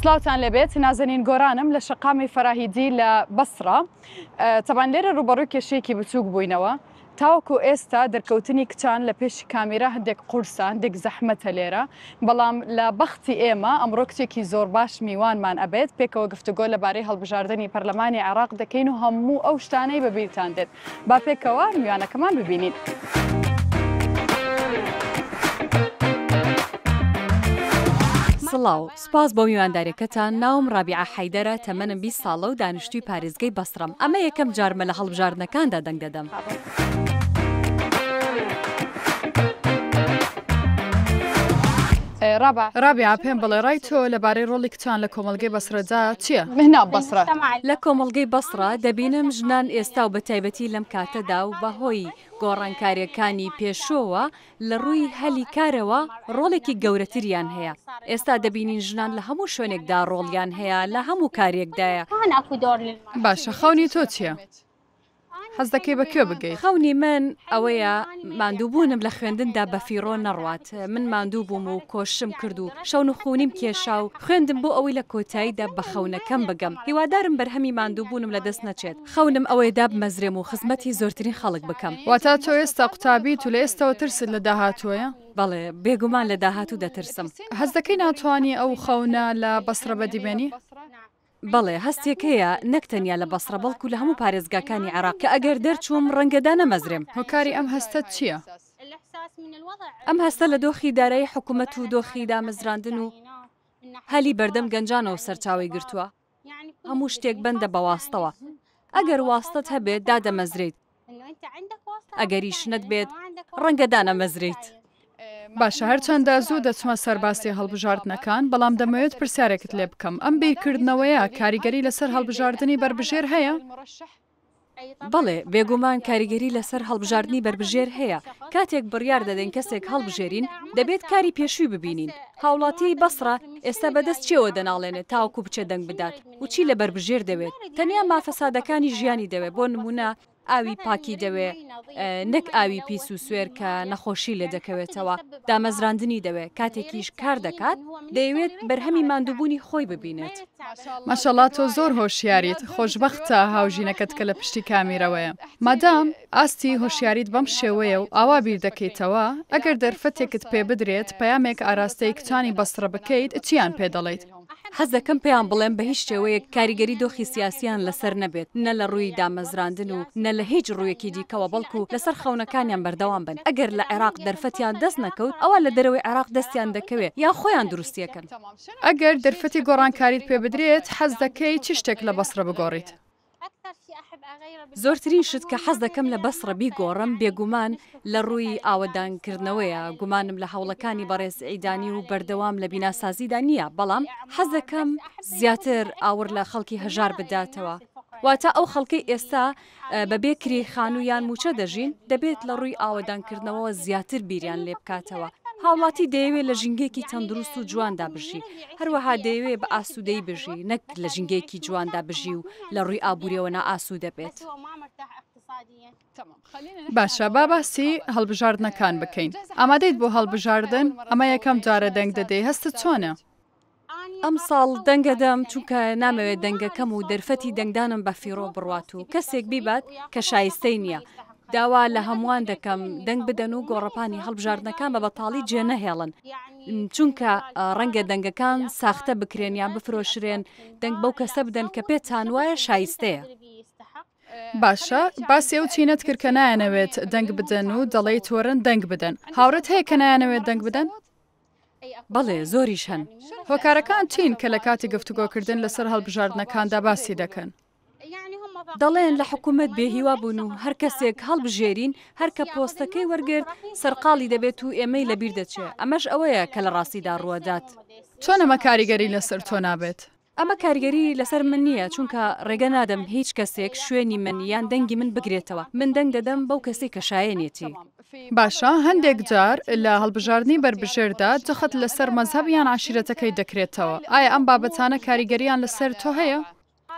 سڵاوتان لێبێت نازەنین گۆرانم لە شەقامی فەراهیدی لە بەسڕە تەبان لێرە ڕووبەڕووی کێشەیەکی بچووک بووینەوە تاوەکو ئێستا دەرکەوتنی کچان لە پێشی کامیرا هەندێک قورسە هەندێک زەحمەتە لێرە بەڵام لە بەختی ئێمە ئەمڕۆ کچێکی زۆر باش میوانمان ئەبێت پێکەوە گفتوگۆ لەبارەی هەڵبژاردنی پەرلەمانی عێراق دەکەین و هەموو ئەو شتانەی بەبیرتان دێت با پێکەوە میوانەکەمان ببینین. سڵاو، سوپاس بۆ میوانداریەکەتان، ناوم ڕابیعە حەیدەرە، تەمەنم 20 ساڵە و دانیشتووی پارێزگەی بەسڕەم، ئەمە یەکەم جارمە لە هەڵبژاردنەکاندا دەنگ دەدەم. ڕابیعە پێم بڵێ ڕای تۆ لەبارەی ڕۆڵی کچان لە کۆمەڵگەی بەسڕەدا چییە؟ لە کۆمەڵگەی بەسڕە دەبینم ژنان ئێستا و بەتایبەتی لەم کاتەدا و بەهۆی گۆڕانکارییەکانی پێشووەوە لە ڕووی هەلی کارەوە ڕۆڵێکی گەورەتریان هەیە، ئێستا دەبینین ژنان لە هەموو شوێنێکدا ڕۆڵیان هەیە لە هەموو کارێکدایە. باشە خەونی تۆ چییە؟ حەز دەکەی بە کوێ بگەیت؟ خەونی من ئەوەیە ماندووبوونم لە خوێندندا بەفیڕۆ نەڕوات، من ماندوو بووم و کۆششم کرد و شەونخوونیم کێشا و خوێندم بۆ ئەوەی لە کۆتاییدا بە خەونەکەم بگەم، هیوادارم بەرهەمی ماندووبوونم لەدەست نەچێت، خەونم ئەوەیە دابمەزرێم و خزمەتی زۆرترین خەڵک بکەم. واتا تۆ ئێستا قوتابیت و لە ئێستەوە ترست لە داهاتووەیە؟ بەڵێ، بێگومان لە داهاتوو دەترسم. هەست دەکەی ناتوانی ئەو خەونە لە بەسڕە بەدیبێنی؟ بەڵێ، هەستێک هەیە نەک تەنیا لە بەسڕە بەڵکو لە هەموو پارێزگاکانی عێراق کە ئەگەر دەرچووم ڕەنگە دانەمەزرێم. هۆکاری ئەم هەستەت چییە؟ ئەم هەستە لە دۆخی دارایی حکومەت و دۆخی دامەزراندن و هەلی بەردەم گەنجانەوە سەرچاوەی گرتووە. هەموو شتێک بەندە بە واستەوە. ئەگەر واستەت هەبێت دادەمەزرێیت، ئەگەریش نەتبێت ڕەنگە دانەمەزرێیت. باشە هەرچەندە زوو دەچمە سەر باسی هەڵبژاردنەکان، بەڵام دەمەوێت پرسیارێکت لێ بکەم، ئەم بیرکردنەوەیە کاریگەری لەسەر هەڵبژاردنی بەربژێر هەیە؟ بەڵێ، بێگومان کاریگەری لەسەر هەڵبژاردنی بەربژێر هەیە، کاتێک بڕیار دەدەین کەسێک هەڵبژێرین، دەبێت کاری پێشووی ببینین. هاوڵاتیی بەسڕە ئێستا بەدەست چییەوە دەناڵێنێت تاوەکو بچێت دەنگ بدات و چی لە بەربژێر دەوێت؟ تەنیا مافە سادەکانی ژیانی دەوێت، بۆ نموونە ئاوی پاکی دەوێ نەک ئاوی پیس و سوێر کە نەخۆشی لێ دەکەوێتەوە، دامەزراندنی دەوێ، کاتێکیش کار دەکات دەیەوێت بەرهەمی ماندووبوونی خۆی ببینێت. ماشەڵا تۆ زۆر هۆشیاریت، خۆشبەختە هاوژینەکەت کە لە پشتی کامیرەوەیە. مادام ئاستی هۆشیاریت بەم شێوەیە و ئاوا بیر دەکەیتەوە، ئەگەر دەرفەتێکت پێ بدرێت پەیامێک ئاراستەی کچانی بەسڕە بکەیت چیان پێ دەڵێیت؟ حەز دەکەم پێیان بڵێم بە هیچ شێوەیەک کاریگەری دۆخی سیاسیان لەسەر نەبێت، نە لە ڕووی دامەزراندن و نە لە هیچ ڕوویەکی دیکەوە، بەڵکو لەسەر خەونەکانیان بەردەوام بن، ئەگەر لە عێراق دەرفەتیان دەست نەکەوت، ئەوا لە دەرەوەی عێراق دەستیان دەکەوێت یان خۆیان دروستیەکەن. ئەگەر دەرفەتی گۆڕانکاریت پێ بدرێت، حەز دەکەی چ شتێک لە بەسڕە بگۆڕیت؟ زۆرترین شت کە حەز دەکەم لە بەسڕە بیگۆڕم، بێگومان لە ڕووی ئاوەدانکردنەوەیە، گومانم لە هەوڵەکانی بەڕێز عیدانی و بەردەوام لە بیناسازیدا نییە، بەڵام حەز دەکەم زیاتر ئاوڕ لە خەڵکی هەژار بداتەوە، واتە ئەو خەڵکەی ئێستا بەبێ کرێی خانوو یان مووچە دەژین، دەبێت لە ڕووی ئاوەدانکردنەوەوە زیاتر بیریان لێ بکاتەوە. هاوڵاتی دەیەوێت لە ژینگەیەکی تەندروست و جواندا بژی، هەروەها دەیەوێت بە ئاسوودەیی بژی، نەک لە ژینگەیەکی جواندا بژی و لە ڕووی ئابوورییەوە نائاسوودە بێت. باشە با باسی هەڵبژاردنەکان بکەین. ئامادەیت بۆ هەڵبژاردن؟ ئەمە یەکەم جارە دەنگ دەدەی، هەستت چۆنە؟ ئەمساڵ دەنگەدەم چونکە نامەوێت دەنگەکەم و دەرفەتی دەنگدانم بە فیڕۆ بڕوات و کەسێک بیبات کە شایستەی نییە. داوا لە هەمووان دەکەم دەنگ بدەن و گۆڕەپانی هەڵبژاردنەکان بە بەتاڵی جێنەهێڵن، چونکە ڕەنگە دەنگەکان ساختە بکرێن یان بفرۆشرێن، دەنگ بەو کەسە بدەن کە پێتان وایە شایستەیە. باشە باسی ئەو چینەت کرد کە نایانەوێت دەنگ بدەن و دەڵێیت وەرن دەنگ بدەن. هاوڕێت هەیە کە نایانەوێت دەنگ بدەن؟ بەڵێ زۆریش هەن. هۆکارەکان چین کە لە کاتی گفتوگۆکردن لەسەر هەڵبژاردنەکاندا باسی دەکەن؟ دەڵێن لە حکومەت بێهیوا بوون و هەر کەسێک هەڵبژێرین هەر کە پۆستەکەی وەرگرت سەرقاڵی دەبێت و ئێمەی لەبیر دەچێ، ئەمەش ئەوەیە کە لە ڕاستیدا ڕووەدات. چۆن ئەمە کاریگەری لەسەر تۆ نابێت؟ ئەمە کاریگەری لەسەر من نییە، چونکە ڕێگە نادەم هیچ کەسێک شوێنی من یان دەنگی من بگرێتەوە، من دەنگ دەدەم بەو کەسەی کە شایەنێتی. باشە هەندێک جار لە هەڵبژاردنی بەربژێردا جەخت لەسەر مەزهەب یان عەشیرەتەکەی دەکرێتەوە، ئایا ئەم بابەتانە کاریگەرییان لەسەر تۆ هەیە؟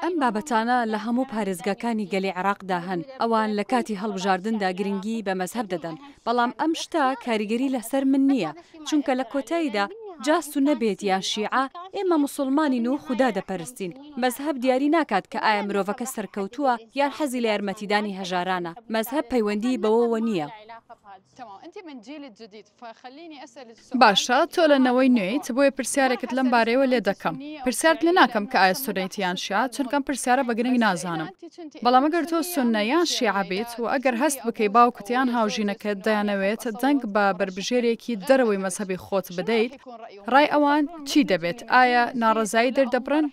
ئەم بابەتانە لە هەموو پارێزگاکانی گەلی عێراقدا هەن، ئەوان لە کاتی هەڵبژاردندا گرنگی بە مەزهەب دەدەن، بەڵام ئەم شتە کاریگەری لەسەر من نییە، چونکە لە کۆتاییدا. جا سوننە بێت یان شیعە، ئێمە موسوڵمانین و خودا دەپەرستین، مەزهەب دیاری ناکات کە ئایا مرۆڤەکە سەرکەوتووە یان حەزی لە یارمەتیدانی هەژارانە، مەزهەب پەیوەندیی بەوەوە نییە. باشە تۆ لە نەوەی نوێیت بۆیە پرسیارێکت لەم بارەیەوە لێ دەکەم. پرسیارت لێ ناکەم کە ئایا سوننەیت یان شیعە چونکە ئەم پرسیارە بە گرنگ نازانم. بەڵام ئەگەر تۆ سوننە یان شیعە بیت و ئەگەر هەست بکەی باوکت یان هاوژینەکەت دەیانەوێت دەنگ بە بەربژێرێکی دەرەوەی مەزهەبی خۆت بدەیت، ڕای ئەوان چی دەبێت؟ ئایا ناڕەزایی دەردەبڕن؟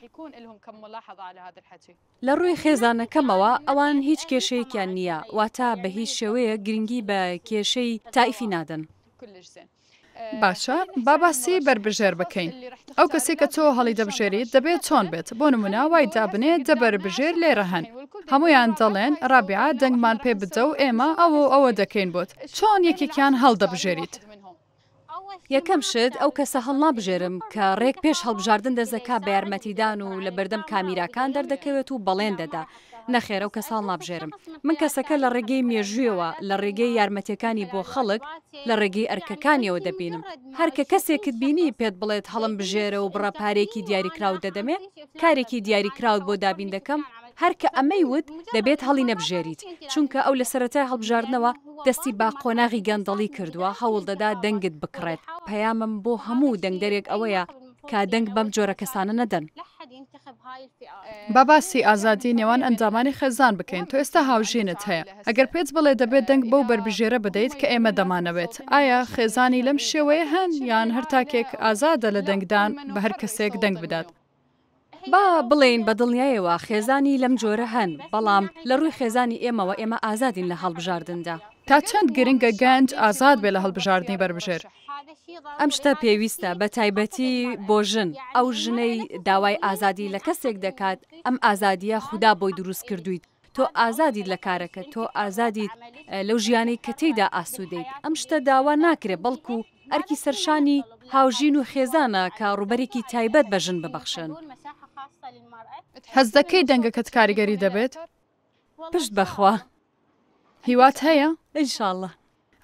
لە ڕووی خێزانەکەمەوە ئەوان هیچ کێشەیەکیان نییە، واتە بە هیچ شێوەیەک گرنگی بە کێشەی تائیفی نادەن. باشە با باسی بەربژێر بکەین. ئەو کەسەی کە تۆ هەڵیدەبژێریت دەبێت چۆن بێت؟ بۆ نموونە وای دابنێ دە بەربژێر لێرە هەن. هەموویان دەڵێن ڕابیعە دەنگمان پێ بدە و ئێمە ئەوە و ئەوە دەکەین بۆت. چۆن یەکێکیان هەڵدەبژێریت؟ یەکەم شت ئەو کەسە هەڵنابژێرم کە ڕێک پێش هەڵبژاردن دەست دەکا بە یارمەتیدان و لە بەردەم کامیراکان دەردەکەوێت و بەڵێن دەدا. نەخێر ئەو کەسە هەڵنابژێرم. من کەسەکە لە ڕێگەی مێژوویەوە، لە ڕێگەی یارمەتیەکانی بۆ خەڵک، لە ڕێگەی ئەرکەکانیەوە دەبینم. هەر کە کەسێکت بینی پێت بڵێت هەڵمبژێرە و بڕە پارەیەکی دیاریکراوت دەدەمێ، کارێکی دیاریکراوت بۆ دابین دەکەم، هەر کە ئەمەی وت دەبێت هەڵینەبژێریت، چونکە ئەو لە سەرەتای هەڵبژاردنەوە دەستی بە قۆناغی گەندەڵی کردووە، هەوڵدەدا دەنگت بکڕێت. پەیامم بۆ هەموو دەنگدەرێک ئەوەیە کە دەنگ بەم جۆرە کەسانە نەدەن. با باسی ئازادی نێوان ئەندامانی خێزان بکەین، تۆ ئێستا هاوژینت هەیە، ئەگەر پێت بڵێ دەبێت دەنگ بەو بەربژێرە بدەیت کە ئێمە دەمانەوێت، ئایا خێزانی لەم شێوەیە هەن یان هەر تاکێک ئازادە لە دەنگدان بە هەر کەسێک دەنگ بدات؟ با بڵێین بە دڵنیایەوە خێزانی لەم جۆرە هەن، بەڵام لە ڕووی خێزانی ئێمەوە ئێمە ئازادین لە هەڵبژاردندا. تا چەند گرنگە گەنج ئازاد بێ لە هەڵبژاردنی بەربژێر؟ ئەم شتە پێویستە بە تایبەتی بۆ ژن، ئەو ژنەی داوای ئازادی لە کەسێک دەکات، ئەم ئازادییە خودا بۆی دروست کردوویت، تۆ ئازادیت لە کارەکەت، تۆ ئازادیت لەو ژیانەی کە تێیدا ئاسوودەیت، ئەم شتە داوا ناکرێت، بەڵکو ئەرکی سەرشانی هاوژین و خێزانە کە ڕووبەرێکی تایبەت بە ژن ببەخشن. هەست دەکەی دەنگەکەت کاریگەری دەبێت؟ پشت بەخوا. هیوات هەیە؟ ان شاءاللە.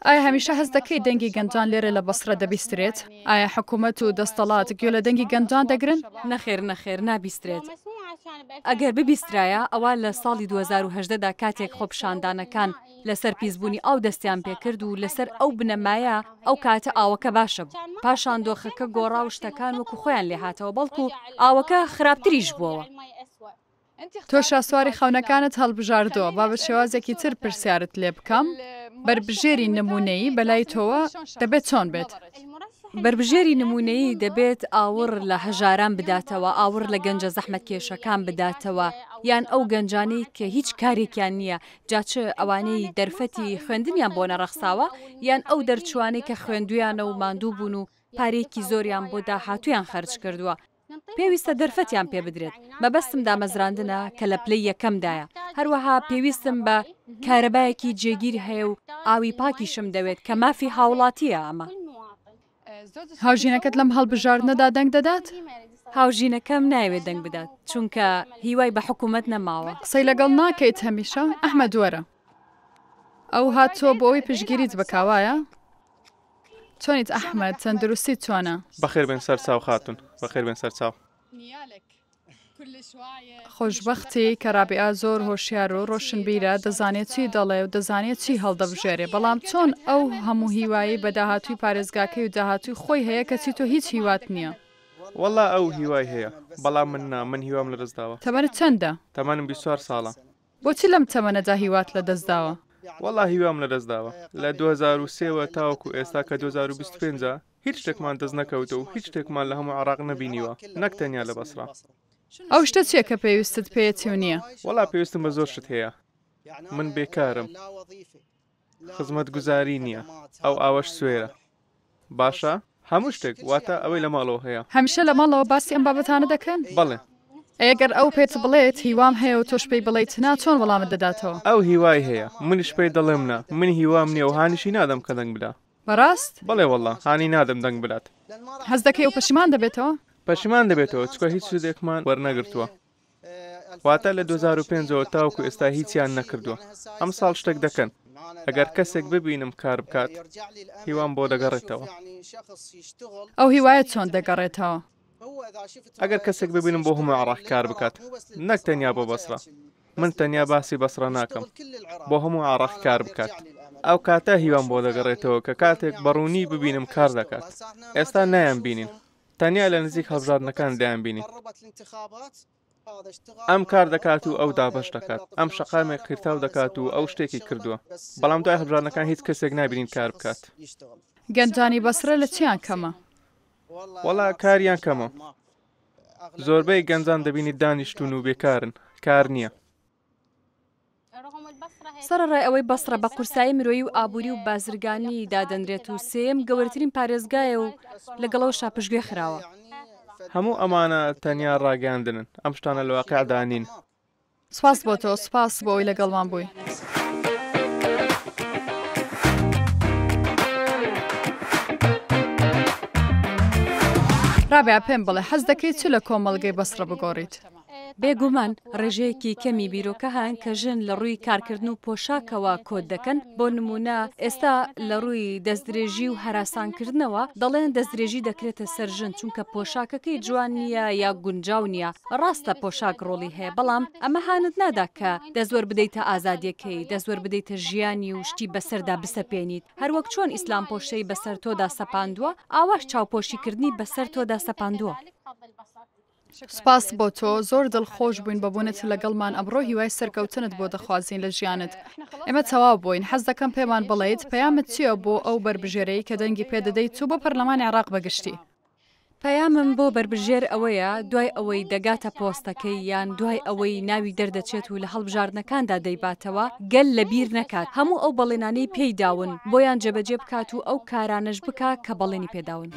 ئایا هەمیشە هەست دەکەی دەنگی گەنجان لێرە لە بەسڕە دەبیسترێت؟ ئایا حکومەت و دەستەڵات گوێ لە دەنگی گەنجان دەگرن؟ نەخێر نەخێر نابیسترێت. ئەگەر ببیسترایە ئەوا لە ساڵی 2018 دا کاتێک خۆپیشاندانەکان لەسەر پیسبوونی ئاو دەستیان پێکرد و لەسەر ئەو بنەمایە ئەو کاتە ئاوەکە باشە بوو پاشان دۆخەکە گۆڕا و شتەکان وەکو خۆیان لێهاتەوە بەڵکو ئاوەکە خراپتریش بووەوە. تۆ شاسواری خەونەکانت هەڵبژاردووە، با بە شێوازێکی تر پرسیارت لێ بکەم، بەربژێری نموونەیی بەلای تۆوە دەبێت چۆن بێت؟ بەربژێری نموونەیی دەبێت ئاوڕ لە هەژاران بداتەوە، ئاوڕ لە گەنجە زەحمەتکێشەکان بداتەوە، یان ئەو گەنجانەی کە هیچ کارێکیان نییە، جا چ ئەوانەی دەرفەتی خوێندنیان بۆ نەڕەخساوە، یان ئەو دەرچووانەی کە خوێندوویانە و ماندوو بوون و پارەیەکی زۆریان بۆ داهاتوویان خەرج کردووە. پێویستە دەرفەتیان پێ بدرێت، مەبەستم دامەزراندنە کە لە پلەی یەکەمدایە، هەروەها پێویستم بە کارەبایەکی جێگیر هەیە و ئاوی پاکیشم دەوێت کە مافی هاوڵاتییە ئەمە. هاوژینەکەت لەم هەڵبژاردنەدا دەنگ دەدات؟ هاوژینەکەم نایەوێت دەنگ بدات، چونکە هیوای بە حکومەت نەماوە. قسەی لەگەڵ ناکەیت هەمیشە؟ ئەحمەد وەرە. ئەو هاتووە بۆ ئەوەی پشتگیریت بکا وایە؟ چۆنیت ئەحمەد تەندروستیت چۆنە؟ بەخێر بێن سەرچاو خاتوون بەخێر بێن سەرچاو. خۆشبەختی کە ڕابیعە زۆر هۆشیار و ڕۆشنبیرە دەزانێ چی دەڵێ و دەزانێ چی هەڵدەبژێرێ بەڵام چۆن ئەو هەموو هیوایەی بە داهاتووی پارێزگاکەی و داهاتووی خۆی هەیە کەچی تۆ هیچ هیوات نییە. وەڵا ئەو هیوای هەیە بەڵام من نا من هیوام لەدەست داوە. تەمەنت چەندە؟ تەمەنم 24 ساڵە. بۆچی لەم تەمەنەدا هیوات لەدەست داوە؟ وەڵا هیوام لەدەست داوە. لە 2003 وە تاوەکو ئێستا کە 2025 ە هیچ شتێکمان دەست نەکەوتوە و هیچ شتێکمان لە هەموو عێراق نەبینیوە نەک تەنیا لە بەسڕە. ئەو شتە چیە کە پێویستت پێیەتی و نییە؟ وەڵا پێویستم بە زۆر شت هەیە. من بێکارم. خزمەتگوزاری نییە. ئەو ئاوەش سوێرە. باشە؟ هەموو شتێک، واتە ئەوەی لە ماڵەوە هەیە. هەمیشە لە ماڵەوە باسی ئەم بابەتانە دەکەن؟ بەڵێ. ئەی ئەگەر ئەو پێت بڵێت هیوام هەیە و تۆش پێی بڵێیت نا، چۆن وەڵامت دەداتەوە؟ ئەو هیوای هەیە، منیش پێی دەڵێم نا، من هیوام نییە و هانیشی نادەم کە دەنگ بدا. بەڕاست؟ بەڵێ وەڵڵا، هانی نادەم دەنگ بدات. هەست دەکەی ئەو پەشیمان دەبێتەوە؟ پەشیمان دەبێتەوە، چونکە هیچ سوودێکمان وەرنەگرتووە. واتە لە 2005 ەوە تاوەکو ئێستا هیچیان نەکردووە. ئەمساڵ شتێک دەکەن. ئەگەر کەسێک ببینم کار بکات، هیوام بۆ دەگەڕێتەوە. ئەو هیوایە چۆن دەگەڕێتەوە؟ ئەگەر کەسێک ببینم بۆ هەموو عێراق کار بکات، نەک تەنیا بۆ بەسرە. من تەنیا باسی بەسرە ناکەم، بۆ هەموو عێراق کار بکات. ئەو کاتە هیوام بۆ دەگەڕێتەوە کە کاتێک بە ڕوونی ببینم کار دەکات. ئێستا نایانبینین. تەنیا لە نزیک هەڵبژاردنەکان دەیانبینین. ئەم کار دەکات و ئەو دابەش دەکات، ئەم شەقامێک قیرتاو دەکات و ئەو شتێکی کردووە، بەڵام دوای هەڵبژاردنەکان هیچ کەسێک نابینین کار بکات. گەنجانی بەسرە لە چیان کەمە؟ وەڵا کاریان کەمە. زۆربەی گەنجان دەبینیت دانیشتوون و بێکارن، کار نییە. سەرەڕای ئەوەی بەسڕە بە قورسایی مرۆیی و ئابووری و بازرگانی دادەنرێت و سێیەم گەورەترین پارێزگایە و لەگەڵ ئەوەشا پشتگوێ خراوە. هەموو ئەمانە تەنیا ڕاگەیاندنن، ئەم شتانە لە واقیعدا نین. سوپاس بۆ تۆ، سوپاس بۆ ئەوەی لەگەڵمان بووی. ڕابیعە پێم بڵێ حەز دەکەی چ لە کۆمەڵگەی بەسڕە بگۆڕیت؟ بێگومان ڕێژەیەکی کەمی بیرۆکە هەن کە ژن لە ڕووی کارکردن و پۆشاکەوە کۆت دەکەن، بۆ نموونە ئێستا لە ڕووی دەستدرێژی و هەراسانکردنەوە دەڵێن دەستدرێژی دەکرێتە سەر ژن چونکە پۆشاکەکەی جوان نییە یا گونجاو نییە، ڕاستە پۆشاک ڕۆڵی هەیە بەڵام ئەمە هانت نادا کە دەستوەربدەیتە ئازادیەکەی، دەستوەربدەیتە ژیانی و شتی بەسەردا بسەپێنیت، هەروەک چۆن ئیسلام پۆشتەی بەسەر تۆدا سەپاندووە ئاواش چاوپۆشیکردنی بەسەر تۆدا سەپاندووە. سوپاس بۆ تۆ، زۆر دڵخۆش بووین بە بوونت لەگەڵمان ئەمڕۆ هیوای سەرکەوتنت بۆ دەخوازین لە ژیانت. ئێمە تەواو بووین، حەز دەکەم پێمان بڵێیت پەیامت چییە بۆ ئەو بەربژێرەی کە دەنگی پێ دەدەیت و بۆ پەرلەمانی عێراق بە گشتی؟ پەیامم بۆ بەربژێر ئەوەیە دوای ئەوەی دەگاتە پۆستەکەی یان دوای ئەوەی ناوی دەردەچێت و لە هەڵبژاردنەکاندا دەیباتەوە، گەل لەبیر نەکات، هەموو ئەو بەڵێنانەی پێی داون بۆیان جێبەجێ بکات و ئەو کارانەش بکا کە بەڵێنی پێ داون.